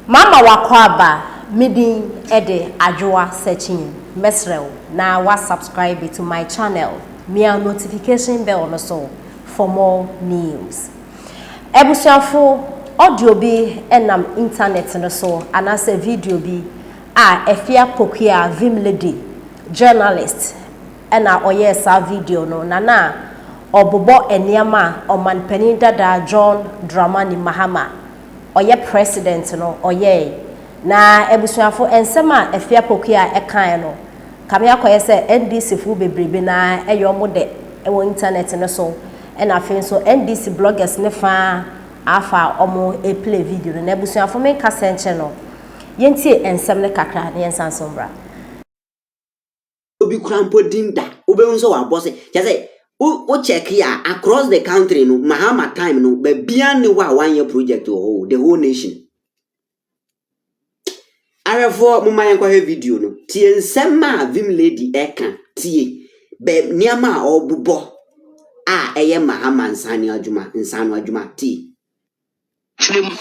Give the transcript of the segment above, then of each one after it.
Mama w'akwaaba me din de Adwoa Sekyim mɛsrɛ wo na wa subscribe to my channel mia notification bell no so for more news. Abusuafo audio bi nam internet no so anaasɛ video bi a Afia Pokuaa Vim Lady journalist na ɔyɛɛ saa video no na na ɔbobɔ nneɛma a ɔmanpanin dada John Dramani Mahama ɔyɛ president no ɔyɛe. Na abusuafo nsɛm a Afia Pokuaa ɛkae no kame akɔyɛ sɛ NDC fo bebrebe no ara ɛyɛ ɔmo dɛ wɔ internet no so ɛna afei nso NDC bloggers no faa afa a ɔmo play video no. Na abusuafo menka sɛ nkyɛ no yɛntie nsɛm no kakra na yɛnsan so mbra. Obi kura mpo din da wobɛhu sɛ wabɔ sɛ kyɛ sɛ wo check a across the country no, Mahama time no, baabia ne hɔ a wanyɛ project wɔ hɔ, the whole nation. Ahwɛfoɔ, momma yɛnkɔhwɛ video no. Tie nsɛm a Vim Lady ɛka. Tie bɛ nneɛma a ɔrebobɔ a ɛyɛ Mahama nsano adwuma, nsano adwuma. Tie. Kyerɛ mu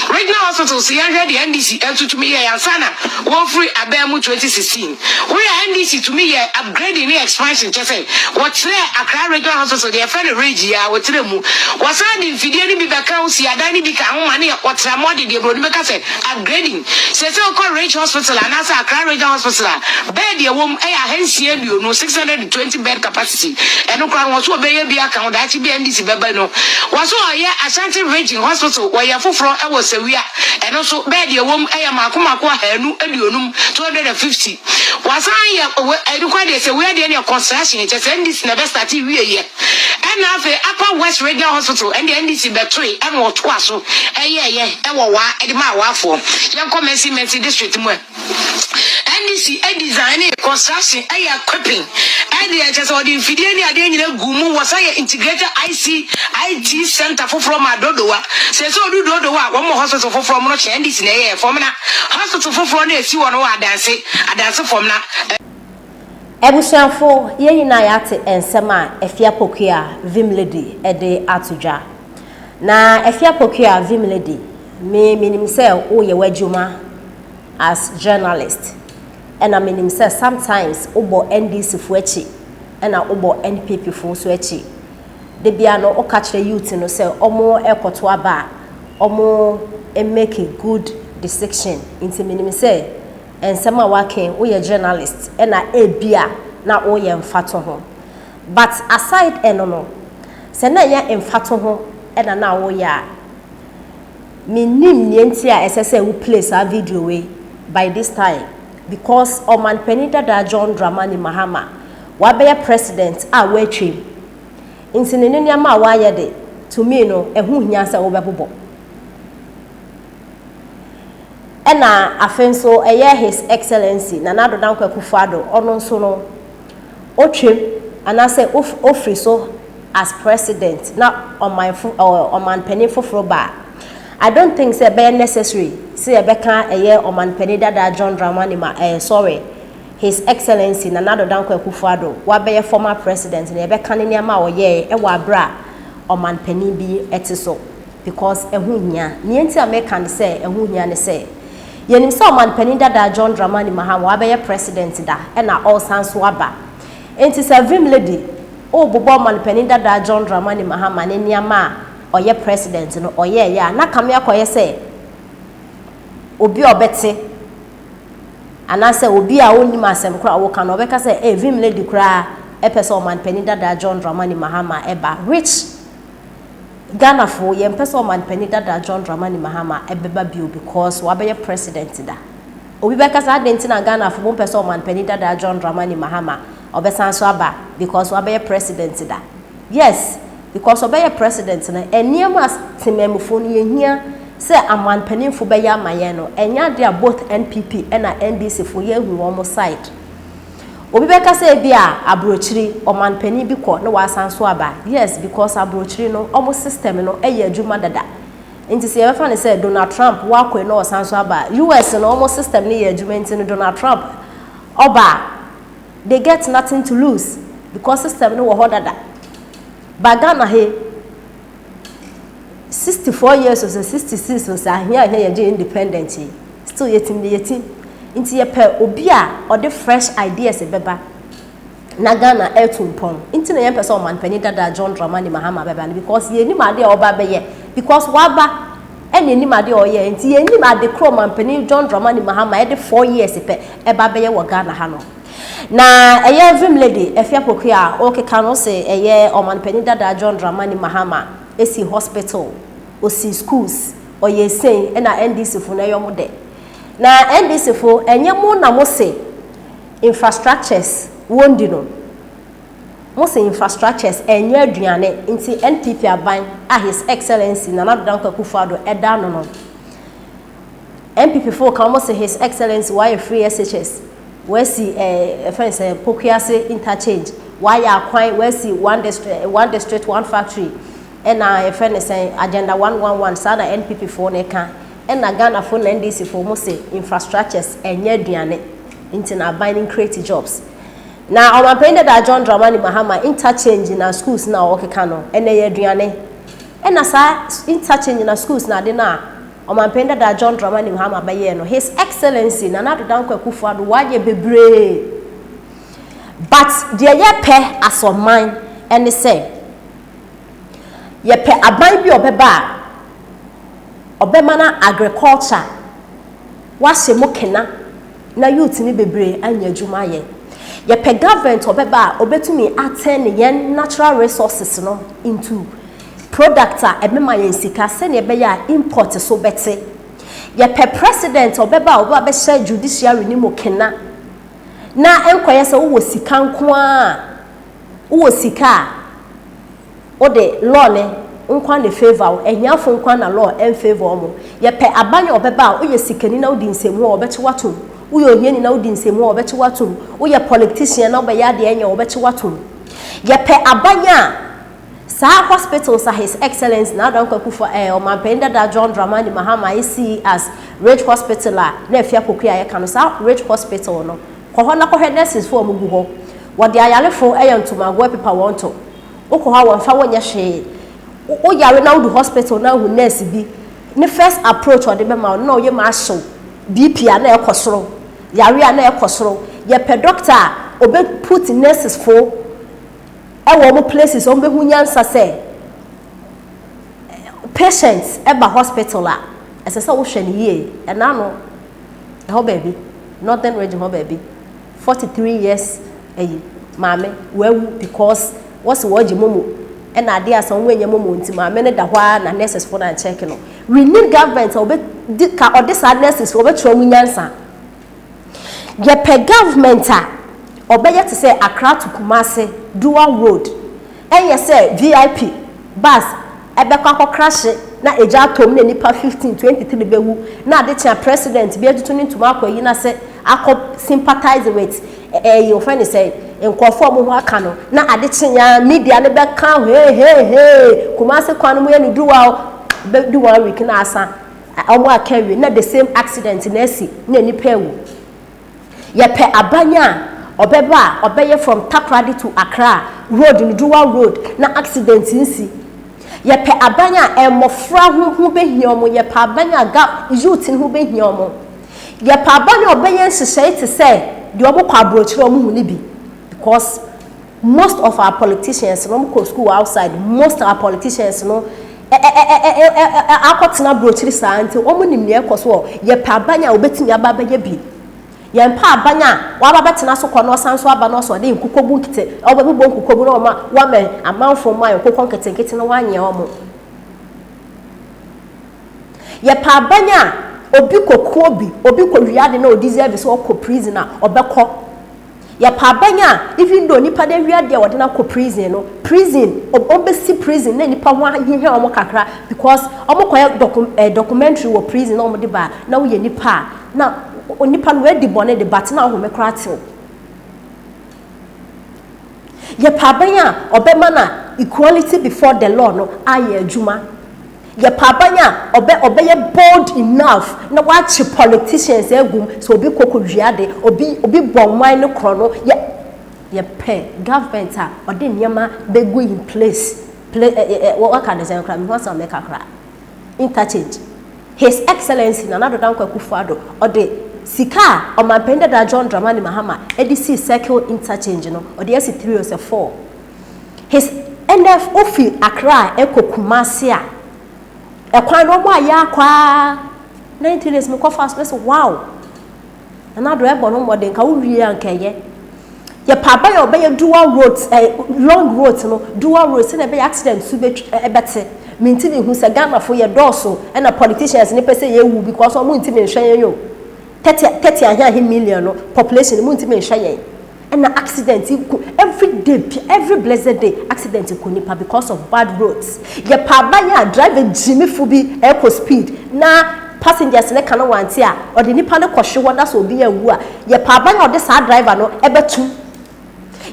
regional hospital sɛ yɛhwɛ deɛ NDC nso tumi yɛ ansa na wɔfiri abɛn mu 2016. Woyɛ NDC tumi yɛ upgrading ne expansion, kyɛ sɛ wɔkyerɛ Accra Regional Hospital deɛ yɛfrɛ no Ridge yi a wɔkyerɛ mu, wɔsan de mfidie no bi bɛka ho, si adan no bi ka ho ma ne wɔtra mɔde deɛ buroni bɛka sɛ upgrading. Sɛ wokɔ Ridge Hospital anaasɛ Accra Regional Hospital a, bed ɛwɔ mu ɛyɛ 620, 620 bed capacity. Ɛno koraa no, wɔ so wɔbɛyɛ bi aka ho daakye bi. NDC bɛba no, wɔ so ɔyɛ Ashanti Region Hospital, wɔyɛ foforɔ ɛwɔ Sewua. Ɛno nso bed ɛwɔ mu ɛyɛ mako mako 250, 250. Wasan yɛ ɛno kora deɛ, Sewua deɛ ne construction, kyɛ sɛ NDC na ɛbɛ start wie yɛ. Ɛna afei Upper West Regional Hospital, ɛne NDC bɛtoe ɛna wɔtoa so ɛyɛɛyɛ ɛwɔ waa ɛde maa waafoɔ. Yɛnkɔ Mɛnsi Mɛnsi district mu ɛ, NDC design ne construction, ɛyɛ equipping, ɛde ɛkyɛ sɛ ɔde mfidie ne adeɛ nyina gu mu. Wɔsa yɛ integrated ic it center foforɔ ma Dodowa. Sɛ odu Dodowa a, wɔn wɔ hospital foforɔ mo no kyɛn NDC na ɛyɛ fam na hospital foforɔ no esi wɔ no wɔ Adanse, Adanse fam na. Abusuafo, yɛn nyinaa yɛate nsɛm a Afia Pokuaa Vim Lady de ato dwa. Na Afia Pokuaa Vim Lady, me menim sɛ woyɛ w'adwuma as journalist, ɛna menim sɛ sometimes wobɔ NDC fo akyi ɛna wobɔ NPP fo nso akyi. De bia no woka kyerɛ youth no sɛ ɔmo ɛkɔto aba a, ɔmo make a good decision. Nti menim sɛ nsɛm a waka, woyɛ journalist ɛna ebia na woyɛ mfato ho. But aside ɛno no, sɛ na ɛyɛ mfato ho ɛna na woyɛ a, menim nea nti a ɛsɛ sɛ wo play saa video wei by this time, because ɔmanpanin dada John Dramani Mahama wabɛyɛ president a wɔatwam nti ne nneɛma a wayɛ de, to me no, ɛho hia sɛ wobɛbobɔ. Ɛna afei nso ɛyɛ His Excellency Nana Addo Dankwa Akufo-Addo, ɔno nso no otwam anaasɛ ofiri so as president na ɔmanfo ɔmanpanin foforɔ ba, I don't think sɛ ɛbɛyɛ necessary sɛ yɛbɛka ɛyɛ ɔmanpanin dada John Dramani ma sorry, His Excellency Nana Addo Dankwa Akufo-Addo wabɛyɛ former president na yɛbɛka ne nneɛma a ɔyɛɛ ɛwɔ abere a ɔmanpanin bi ɛte so, because ɛho hia. Nea nti a mɛka ne sɛ ɛho hia ne sɛ yɛnim sɛ ɔmanpanin dada John Dramani Mahama wabɛyɛ president da ɛna ɔresan so aba. Nti sɛ Vim Lady ɔrebobɔ ɔmanpanin dada John Dramani Mahama ne nneɛma a ɔyɛ president no ɔyɛɛyɛ a, na kame akɔyɛ sɛ obi a ɔbɛte anaasɛ obi a ɔnnim asɛm koraa a wɔka no, ɔbɛka sɛ Vim Lady koraa ɛpɛ sɛ ɔmanpanin dada John Dramani Mahama ɛba, which Ghanafoɔ yɛmpɛ sɛ ɔmanpanin dada John Dramani Mahama ɛbɛba bio because wabɛyɛ president da. Obi bɛka sɛ adɛn nti na Ghanafoɔ mompɛ sɛ ɔmanpanin dada John Dramani Mahama ɔbɛsan so aba because wabɛyɛ president da? Yes, because ɔbɛyɛ president no, nneɛma a temamufoɔ no yɛhia sɛ amanpanimfo bɛyɛ ama yɛn no, ɛnyɛ adeɛ a both NPP ɛna NDC foɔ yɛhu wɔn side. Obi bɛka sɛ ebi a aburokyiri ɔmanpanin bi kɔ na wasan so aba. Yes, because aburokyiri no, ɔmo system no ɛyɛ adwuma dada. Nti sɛ yɛbɛfa no sɛ Donald Trump wakɔ na ɔsan so aba US no, ɔmo system no yɛ adwuma. Nti no Donald Trump ɔba, they get nothing to lose because system no wɔ hɔ dada. Ba Ghana he, 64 years o sɛ 66 o sɛ ahia ahia yɛgye independent yi, still yɛtim de yɛtim. Nti yɛpɛ obi a ɔde fresh ideas bɛba na Ghana ɛtu mpɔn. Nti na yɛmpɛ sɛ ɔmanpanin dada John Dramani Mahama bɛba no, because yɛnim adeɛ a ɔba bɛyɛ, because waba ɛna anim adeɛ a ɔyɛ. Nti yɛnim ade korɔ ɔmanpanin John Dramani Mahama ɛde 4 years pɛ ɛba bɛyɛ wɔ Ghana ha no. Na ɛyɛ Vim Lady Afia Pokuaa a ɔkeka no sɛ ɛyɛ ɔmanpanin dada John Dramani Mahama esi hospital, osi schools, ɔyɛ sen, ɛna NDC fo no ɛyɛ ɔmo dɛ. Na NDC fo, ɛnyɛ mo na mo se infrastructures wɔn di no? Mo se infrastructures ɛnyɛ aduane. Nti NPP aban a His Excellency Nana Addo Dankwa Akufo-Addo ɛda no, NPP fo kan mo se His Excellency wayɛ free SHS, wɔasi ɛfɛn sɛ Pokuase Interchange, wayɛ akwan, wɔasi One District One Factory, ɛna yɛfrɛ no sɛ Agenda 111. Saa na NPP foɔ no ka, ɛna Ghana foɔ na NDC foɔ mo se infrastructures ɛnyɛ aduane, nti na aban no create jobs. Na ɔmanpanyin dada John Dramani Mahama interchange na schools na ɔkeka no, ɛnɛ yɛ aduane? Ɛna saa interchange na schools na ade na ɔmanpanyin dada John Dramani Mahama bɛyɛ no, His Excellency Nana Addo Dankwa Akufo-Addo wayɛ bebree, but deɛ yɛpɛ asɔman ɛne sɛ yɛpɛ aban bi a ɔbɛba a ɔbɛma na agriculture wahyɛ mu kena na youth ni bebree anya adwuma ayɛ. Yɛpɛ government ɔbɛba a ɔbɛtumi atɛn ne yɛn natural resources no into product a ɛbɛma yɛn sika, sɛnea ɛbɛyɛ a import so bɛte. Yɛpɛ president ɔbɛba a ɔbɛba bɛhyɛ judiciary ne mu kena na nkɔyɛ sɛ wowɔ sika nko a, wowɔ sika a wode law ne nkwa ne favour wo, ahiafo nkwa na law ɛnfavour wɔn. Yɛpɛ aban a ɔbɛba a woyɛ sikani na wodi nsɛmu a, ɔbɛkye watom; woyɛ ohiani na wodi nsɛmu a, ɔbɛkye watom; woyɛ politician na wobɛyɛ adeɛ ɛnyɛ, ɔbɛkye watom. Yɛpɛ aban a saa hospitals a His Excellence Nana Addo Akufo ɔmanpanyin dada John Dramani Mahama esi as Ridge Hospital a na Afia Pokuaa a yɛka no, saa Ridge Hospital no, kɔ hɔ na kɔhwɛ nurses fo a wɔn gu hɔ, wɔde ayarefo ɛyɛ ntomago ɛpepa wɔn to. Wokɔ hɔ a, wɔmfa wɔnyɛ hwee. Woyare na wodu hospital na ahu nurse bi ne first approach ɔde bɛma wo na ɔyɛ ma ahyew, BP a na ɛkɔ soro, yare a na ɛkɔ soro. Yɛpɛ doctor a ɔbɛ put nurses fo ɛwɔ wɔn places, wɔn bɛhu nyansa sɛ patient ɛba hospital a, ɛsɛ sɛ wohwɛ no yie. Ɛna no ɛhɔ baabi, Northern Region hɔ baabi, 43 years ɛyi maame wawu because wɔsi wɔgye momo, ɛna adeɛ asa wɔn anya momo, nti maame no da hɔ ara na nurses fo na nkyɛn no. We need government a ɔbɛ di ka ɔde saa nurses fo ɔbɛkyerɛ wɔn nyansa. Yɛpɛ government a ɔbɛyɛ te sɛ Accra to Kumasi dual road, ɛnyɛ sɛ VIP bus ɛbɛkɔ akɔkrahye na egya atom na nipa 15, 23 bɛwu, na ade kyea president bi atutu ne ntoma akɔ yi na sɛ akɔ sympathize with ɛyɛ ofɛ ne sɛ nkurɔfoɔ a wɔn ho aka no, na ade kyea media ne bɛka hee hee hee, Kumasi kwan no mu yɛ no dual, bɛdi one week na asa, wɔn aka awie na the same accident na asi na nipa ewu. Yɛpɛ aban a ɔbɛba a ɔbɛyɛ from Takoradi to Accra road no dual road na accident nsi. Yɛpɛ aban a mmɔfra ho bɛhia wɔn. Yɛpɛ aban a ga youth no ho bɛhia wɔn. Yɛpɛ aban a ɔbɛyɛ nhyehyɛe te sɛ deɛ wɔn kɔ aburokyerɛ wɔn hu ne bi, because most of our politicians no, wɔn kɔ school outside. Most of our politicians no ɛ ɛ ɛ ɛ ɛ ɛ akɔtena aburokyire saa, nti wɔn nim nea ɛkɔ so. Wɔ yɛpɛ aban a obetumi aba abɛyɛ bi. Yɛn pa aban a waba bɛtena so kɔ na ɔsan so aba na ɔsɔ ɔde nkokɔ bu nkete, ɔbɛbobɔ nkokɔ bu na ɔma wama amanfo mu ayɛ nkokɔ nketenkete na wanyɛ wɔn. Yɛpɛ aban a obi kɔkuo bi, obi kɔ wiade na odi deserve sɛ ɔkɔ prison a, ɔbɛkɔ. Yɛpɛ aban a even though nipa de wiade a wɔde no akɔ prison no, prison ɔbɛsi prison na nipa ho ahihia wɔn kakra, because wɔn kɔyɛ documentary wɔ prison na wɔn de ba na woyɛ nipa a na nipa no wadi bɔne de but na ahome koraa tew. Yɛpɛ aban a ɔbɛma na equality before the law no ayɛ adwuma. Yɛpɛ aban a ɔbɛyɛ bold enough na wakye politicians egum sɛ obi kɔkɔ wiade, obi bɔ ɔman no korɔ no. Yɛpɛ government a ɔde nneɛma bɛgu in place play ɛ ɛ waka ne sɛn koraa, mehu asɛm mɛka koraa. Interchange. His Excellency Nana Addo Dankwa Akufo-Addo ɔde sika a ɔmanpanin dada John Dramani Mahama de sii Circle Interchange no, ɔde asi three o sɛ four. His ɛnɛ wofi Accra ɛkɔ Kumasi a, ɛkwan no wɔn ayɛ akɔ ara 90 days mekɔ fa so mɛsɛ wow. Nana Addo ɛbɔ no mmɔden nka wowie a nka ɛyɛ. Yɛpɛ aban a ɔbɛyɛ dual roads long roads no, dual roads sɛnea ɛbɛyɛ accident so bɛte. Mentimi hu sɛ Ghanafo yɛ dɔɔso ɛna politicians ne pɛ sɛ yɛwu because ɔmo ntimi nhwɛ yɛn o. 30 30 ahe ahe million no population mu ntimi nhwɛ yɛn. Ɛna accident ku every day, every blessed day accident ku nipa because of bad roads. Yɛpɛ aban a driver gyimifo bi ɛkɔ speed na passengers ne ka no wante a ɔde nipa no kɔhwe hɔ na sɛ obi anwu a, yɛpɛ aban a ɔde saa driver no ɛbɛtum.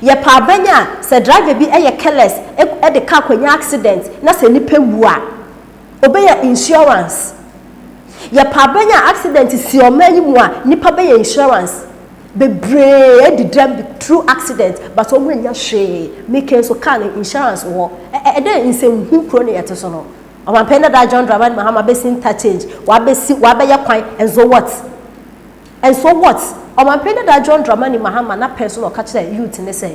Yɛpɛ aban a sɛ driver bi ɛyɛ careless ɛde car kɔnya accident na sɛ nipa wu a, ɔbɛyɛ insurance. Yɛpɛ aban a accident si ɔman yi mu a, nipa bɛyɛ insurance bebree adi dɛm through accident, but wɔn anya hwee. Meke nso car no insurance wɔ ɛ ɛdɛ nsɛmhu kuro ne yɛte so no. Ɔmanpanin dada John Dramani Mahama bɛsi interchange, wabɛsi, wabɛyɛ kwan, and so what? And so what? Ɔmanpanin dada John Dramani Mahama na pɛn so na ɔka kyerɛ youth ne sɛ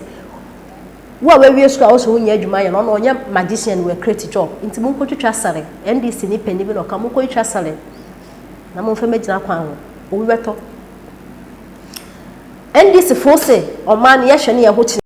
wo a wawie sukuu a wosɛ wonyɛ adwuma yɛ no, ɔno ɔnyɛ magician wɔ create job, nti mo nkɔtwitwa sare. NDC ni panyin bi na ɔka mo nkɔtwitwa sare na mo mfa mɛgyina kwan ho, obi bɛtɔ. NDC fo se ɔman no yɛhwɛ ne yɛn ho kyerɛ.